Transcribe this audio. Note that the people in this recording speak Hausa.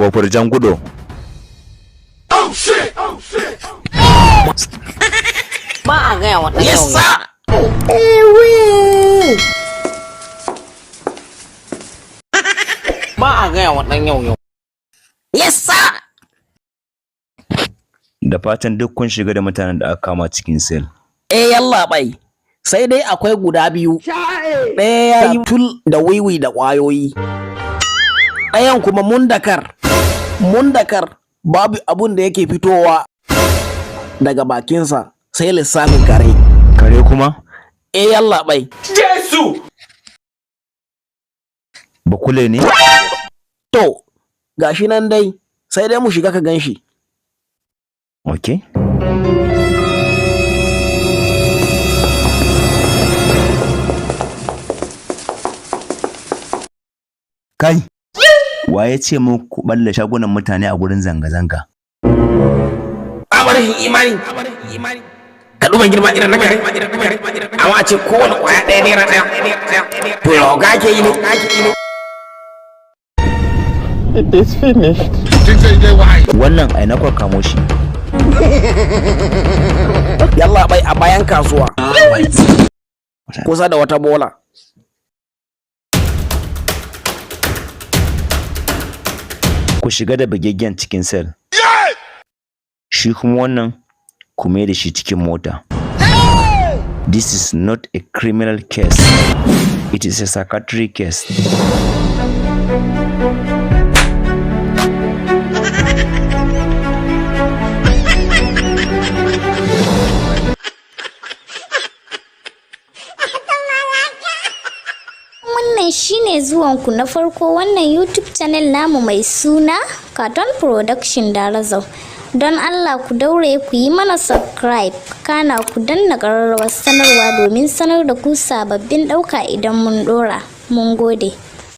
Kofur Jangudo. Ba a gaya wa ɗan Yes, yau. sir. Ba a gaya wa ɗan yau yau. Yes, sir. Da fatan duk kun shiga da mutanen da aka kama cikin sel. Eh, yallaɓai. Sai dai akwai guda biyu. Ɗaya ya yi tul da wiwi da ƙwayoyi. Ɗayan kuma mundakar. Mundakar babu abun da yake fitowa daga bakinsa sai lissafin kare. Kare kuma? Eh, yallaɓai. Bakule ne? To, gashi nan dai, sai dai mu shiga ka gan shi. Okay. Kai, wa ya ce muku balle shagunan mutane a gurin zanga-zanga? Abarin imani. Ka duba girma irin na kare. Amma a ce kowane ƙwaya ɗaya ₦1. To, yau ga ke yi ne. It is finished. Wannan a ina kuka kamo shi? Yallaɓai, a bayan kasuwa. Kusa da wata bola. Ku shiga da bugaggen cikin sel. Shi kuma wannan ku mai da shi cikin mota. This is not a criminal case. It is a psychiatric case. Wannan shine zuwanku na farko wannan YouTube channel namu mai suna Cartoon Production Darazau. Don Allah ku daure ku yi mana subscribe, kana ku danna ƙararrawar sanarwa domin sanar da ku sababbin ɗauka idan mun ɗora. Mun gode.